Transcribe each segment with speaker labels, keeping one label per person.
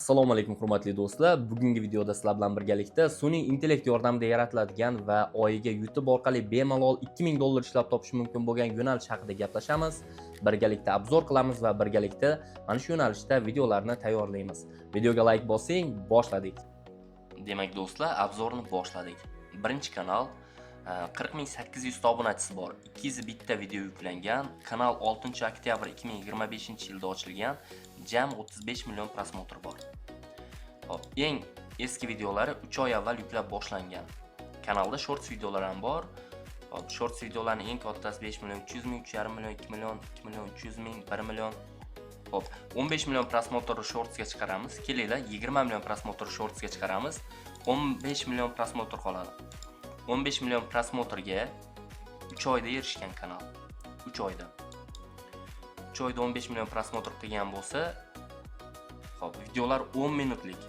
Speaker 1: Assalomu alaykum, hurmatli do'stlar. Bugungi videoda sizlar bilan birgalikda sun'iy intellekt yordamida yaratiladigan va oyiga YouTube orqali bemalol 2000 dollar ishlab topish mumkin bo'lgan yo'nalish haqida gaplashamiz. Birgalikda обзор qilamiz va birgalikda mana shu yo'nalishda videolarni tayyorlaymiz. Videoga like bosing, boshladik. Demak, do'stlar, обзор ni boshladik. Birinchi kanal 40 800 ta obunachisi bor. 201 ta video yuklangan. Kanal 6 oktyabr 2025 yilda ochilgan. Jami 35 million просмотр bor. Xo'p, eng eski videolari 3 oy avval yuklab boshlangan. Kanalda shorts videolar ham bor. Xo'p, shorts videolarning eng kattasi 5 million 300 ming, 3,5 million, 2 million, 2 million 300 ming, 1 million. Xo'p, 15 million просмотр shortsga chiqaramiz. Kelinglar, 20 million просмотр shortsga chiqaramiz. 15 million просмотр qoladi. 15 million просмотр ga 3 oyda erishgan kanal. 3 oyda. 3 oyda 15 million просмотр qilgan bo'lsa, xo'p, videolar 10 minutlik.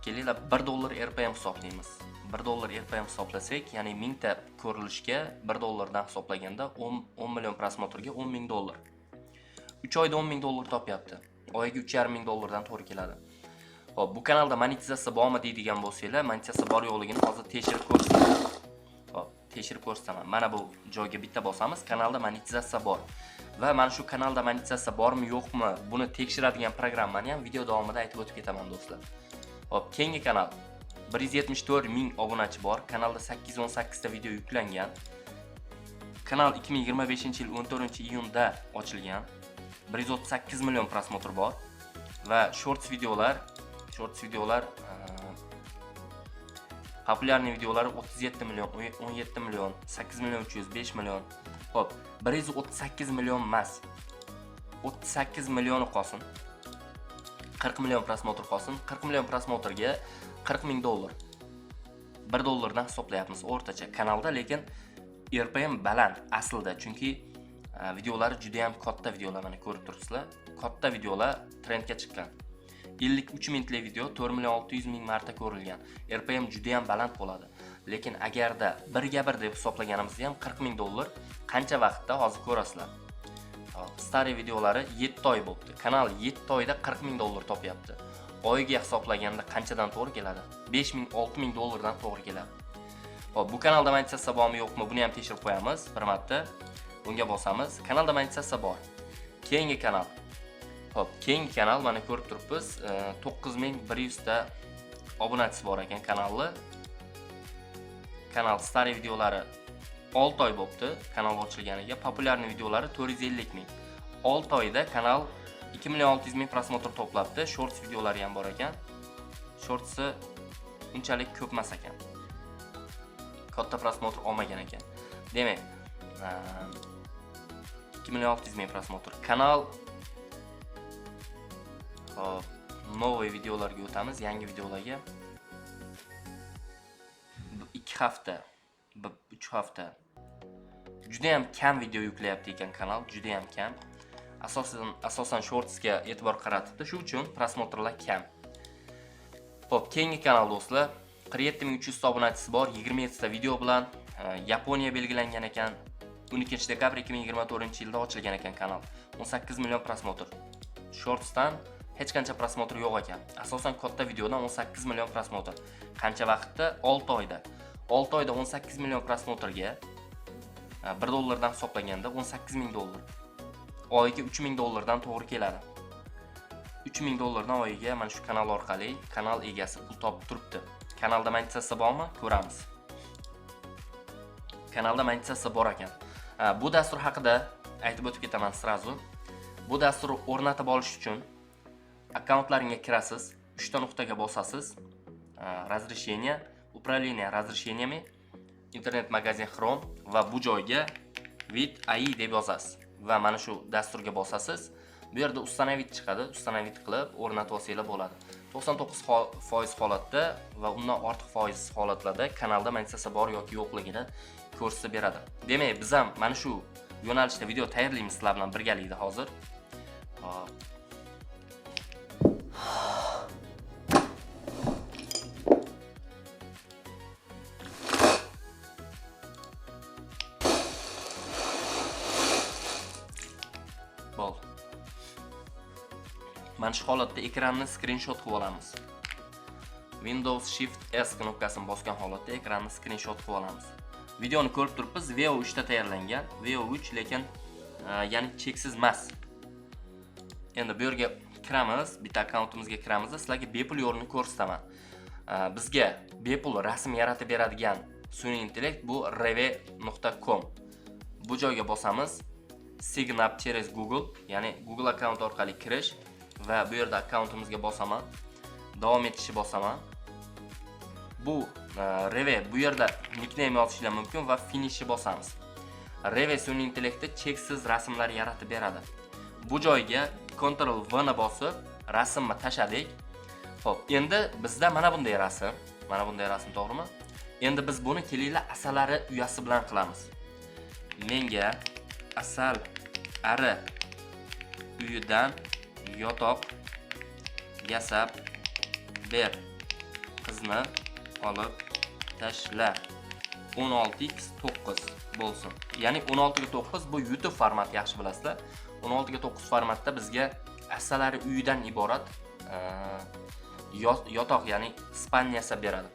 Speaker 1: Kelinglar, 1 dollar RPM hisoblaymiz. 1 dollar RPM hisoblasak, ya'ni 1000 ta ko'rilishga 1 dollardan hisoblaganda 10 million просмотр ga 10 ming dollar. 3 oyda 10 ming dollar topyapti. Oyiga 3,5 ming dollardan to'g'ri keladi. Xo'p, bu kanalda monetizatsiya bormi deydigan bo'lsanglar, monetizatsiya bor yo'qligini hozir tekshirib ko'rsataman. Xo'p, tekshirib ko'rsataman. Mana bu joyga bitta bosamiz, kanalda monetizatsiya bor. Va mana shu kanalda monetizatsiya bormi, yo'qmi, buni tekshiradigan programmani ham video davomida aytib o'tib ketaman, do'stlar. Xo'p, keyingi kanal 174 ming obunachi bor. Kanalda 818 ta video yuklangan. Kanal 2025 yil 14-iyunda ochilgan. 138 million просмотр bor va shorts videolar популярный videolari 37 million, 17 million, 8 million 300, 5 million. Xo'p, 138 million emas. 38 millioni qolsin. 40 million просмотр qolsin. 40 million просмотр ga 40 ming dollar. 1 dollardan hisoblayapmiz o'rtacha. Kanalda lekin RPM baland aslida, chunki videolari juda ham katta videolar, mana ko'rib turibsizlar. Katta videolar trendga chiqqan. 53 minutlik video 4 million 600 ming marta ko'rilgan. RPM juda ham baland bo'ladi. Lekin agarda birga bir deb hisoblaganimizda ham 40 ming dollar qancha vaqtda, hozir ko'rasizlar. Hop, старый videolari 7 oy bo'libdi. Kanal 7 oyda 40 ming dollar topyapti. Oyiga hisoblaganda qanchadan to'g'ri keladi? 5 ming, 6 ming dollardan to'g'ri keladi. Xo'p, bu kanalda monetizatsiya bormi, yo'qmi, buni ham tekshirib qo'yamiz bir marta. Bunga bosamiz. Kanalda monetizatsiya bor. Keyingi kanal. Xo'p, keyingi kanal, mana ko'rib turibmiz, 9100 ta obunachisi bor ekan kanalni. Kanal старый videolari 6 oy bo'libdi kanal ochilganiga. Популярный videolari 450 ming. 6 oyda kanal 2 million 600 ming просмотр to'plabdi. Shorts videolari ham bor ekan. Shortsi unchalik ko'p emas ekan. Katta просмотр olmagan ekan. Demak, 2 million 600 ming просмотр. Kanal. Xo'p, новый videolarga o'tamiz, yangi videolarga. 2 hafta, 3 hafta. Juda ham kam video yuklayapti ekan kanal, juda ham kam. Asosan shortsga e'tibor qaratibdi, shu uchun просмотр lar kam. Xo'p, keyingi kanal, do'stlar, 47 300 ta obunachisi bor, 27 ta video bilan Yaponiya belgilangan ekan. 12 dekabr 2024 yilda ochilgan ekan kanal. 18 million просмотр. Shortsdan hech qancha просмотр yo'q ekan. Asosan katta videodan 18 million просмотр. Qancha vaqtda? 6 oyda. 6 oyda 18 million просмотр ga 1 dollardan hisoblaganda 18 ming dollar. Oyiga 3 ming dollardan to'g'ri keladi. 3 ming dollardan oyiga mana shu kanal orqali kanal egasi pul topib turibdi. Kanalda monetizatsiya bormi? Ko'ramiz. Kanalda monetizatsiya bor ekan. Bu dastur haqida aytib o'tib ketaman сразу. Bu dasturni o'rnatib olish uchun akkauntlaringga kirasiz, 3 ta nuqtaga bosasiz, разрешение, управление разрешениями, интернет-магазин Chrome va bu joyga Vid AI deb yozasiz va mana shu dasturga bosasiz. Bu yerda установить chiqadi. Установить qilib o'rnatib olsanglar bo'ladi. 99% holatda va undan ortiq foiz holatlarda kanalda monetizatsiya bor yoki yo'qligini ko'rsatib beradi. Demak, biz ham mana shu yo'nalishda video tayyorlaymiz sizlar bilan birgalikda hozir. Hop. Bo'ldi. Mana shu holatda ekranni skrinshot qilib olamiz. Windows Shift S knopkasini bosgan holatda ekranni skrinshot qilib olamiz. Videoni ko'rib turibmiz, Veo 3 da tayyorlangan. Veo 3, lekin ya'ni cheksiz emas. Endi bu yerga kiramiz, bitta akkauntimizga kiramiz, sizlarga bepul yo'lini ko'rsataman. Bizga bepul rasm yaratib beradigan sun'iy intellekt bu reve.com. Bu joyga bosamiz. Sign up через Google, ya'ni Google akkaunt orqali kirish va bu yerda akkauntimizga bosaman. Davom etishni bosaman. Bu Reve, bu yerda nickname yozishlar mumkin va finishni bosamiz. Reve sun'iy intellekti cheksiz rasmlar yaratib beradi. Bu joyga Ctrl V ni bosib rasmni tashladik. Xo'p, endi bizda mana bunday rasm, mana bunday rasm, to'g'rimi? Endi biz buni, kelinglar, asalari uyasi bilan qilamiz. Menga asal ari uyidan yotoq yasab ber. Qizni olib tashla. 16x 9 bo'lsin. Ya'ni 16 ga 9, bu YouTube formati, yaxshi bilasizlar. 16 ga 9 formatda bizga asalari uyidan iborat yotoq, ya'ni спальня yasab beradi.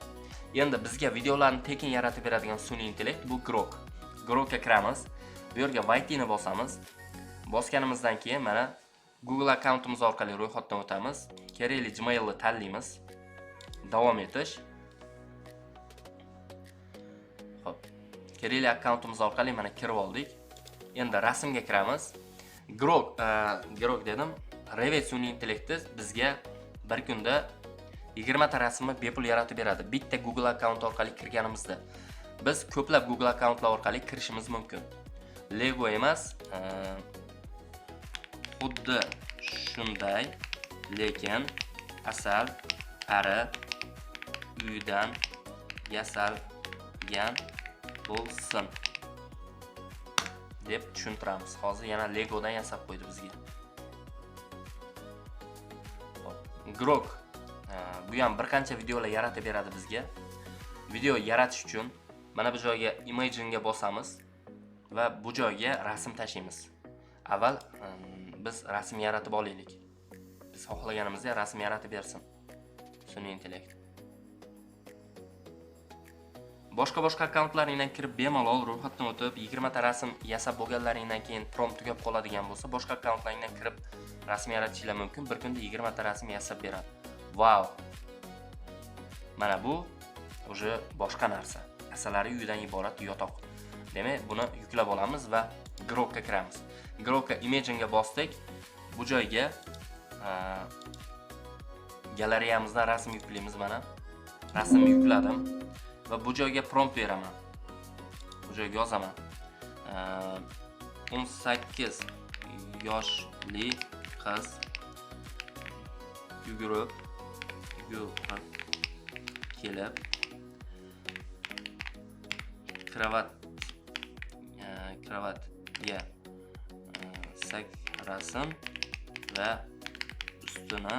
Speaker 1: Endi bizga videolarni tekin yaratib beradigan sun'iy intellekt bu Grok. Grokka kiramiz. Bu yerga Войти ni bosamiz. Bosganimizdan keyin mana Google akkauntimiz orqali ro'yxatdan o'tamiz. Kerakli Gmailni tanlaymiz. Davom etish. Xo'p. Kerakli akkauntimiz orqali mana kirib oldik. Endi rasmga kiramiz. Grok, Grok dedim. Reve sun'iy intellekti bizga bir kunda 20 ta rasmni bepul yaratib beradi. Bitta Google akkaunt orqali kirganimizda. Biz ko'plab Google akkauntlar orqali kirishimiz mumkin. Lego emas, xuddi shunday, lekin asal ari uydan yasalgan bo'lsin deb tushuntiramiz. Hozir yana Legodan yasab qo'ydi bizga. Hop, Grok, bu ham bir qancha videolar yaratib beradi bizga. Video yaratish uchun mana bu joyga, Image'ga bosamiz va bu joyga rasm tashlaymiz. Avval biz rasm yaratib olaylik. Biz xohlaganimizdek rasm yaratib bersin sun'iy intellekt. Boshqa boshqa akkauntlaringdan kirib, bemalol ro'yxatdan o'tib, 20 ta rasm yasab bo'lganlaringdan keyin prompt tugab qoladigan bo'lsa, boshqa akkauntlaringdan kirib rasm yaratishinglar mumkin. Bir kunda 20 ta rasm yasab beradi. Vau! Mana bu уже boshqa narsa. Asalari uyidan iborat yotoq. Demak, buni yuklab olamiz va Grokka kiramiz. Grokka Image'ga bosdik. Bu joyga galereyamizdan rasm yuklaymiz mana. Rasm yukladim va bu joyga prompt beraman. Bu joyga yozaman. 18 yoshli qiz yugurib kelib kravatga sakrasin va ustini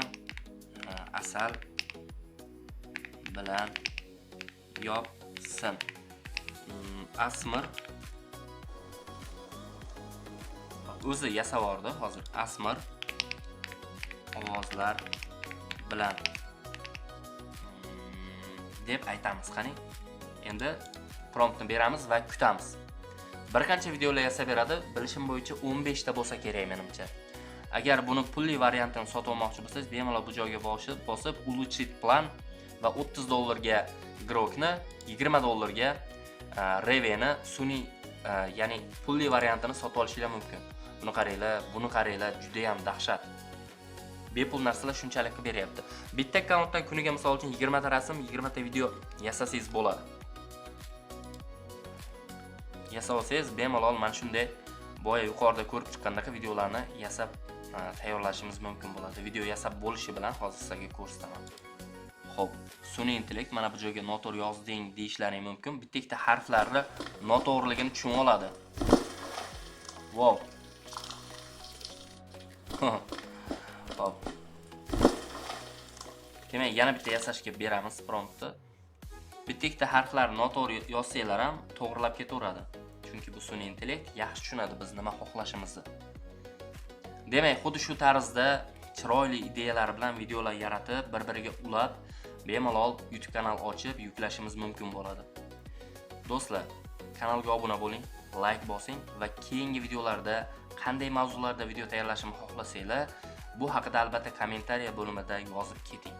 Speaker 1: asal bilan yopsin. Asmir o'zi yasab yubordi hozir, asmir ovozlar bilan deb aytamiz. Qani, endi promptni beramiz va kutamiz. Bir qancha videolar yasab beradi, bilishim bo'yicha 15 ta bo'lsa kerak menimcha. Agar buni pulli variantini sotib olmoqchi bo'lsangiz, bemalol bu joyga bosib улучшить план va 30 dollarga Grokni, 20 dollarga Reveni sun'iy, ya'ni pulli variantini sotib olishinglar mumkin. Buni qaranglar, buni qaranglar, juda ham dahshat. Bepul narsalar shunchalik qilib beryapti. Bitta akkauntdan kuniga, misol uchun, 20 ta rasm, 20 ta video yasasangiz bo'ladi. Yasab olsangiz, bemalol mana shunday boya yuqorida ko'rib chiqqandaqa videolarni yasab tayyorlashimiz mumkin bo'ladi. Video yasab bo'lishi bilan hozir sizlarga ko'rsataman. Xo'p, sun'iy intellekt mana bu joyga noto'g'ri yozding deyishlaring mumkin. Bitta ikkita harflarni noto'g'riligini tushunib oladi. Wow. Xo'p. Demak, yana bitta yasashga beramiz promptni. Bitta ikkita harflarni noto'g'ri yozsanglar ham to'g'rilab ketaveradi. Chunki bu sun'iy intellekt yaxshi tushunadi biz nima xohlashimizni. Demak, xuddi shu tarzda Chiroyli ideyalar bilan videolar yaratib, bir-biriga ulab, bemalol YouTube kanal ochib yuklashimiz mumkin bo'ladi. Do'stlar, kanalga obuna bo'ling, like bosing va keyingi videolarda qanday mavzularda video tayyorlashimni xohlasanglar, bu haqida albatta kommentariya bo'limida yozib keting.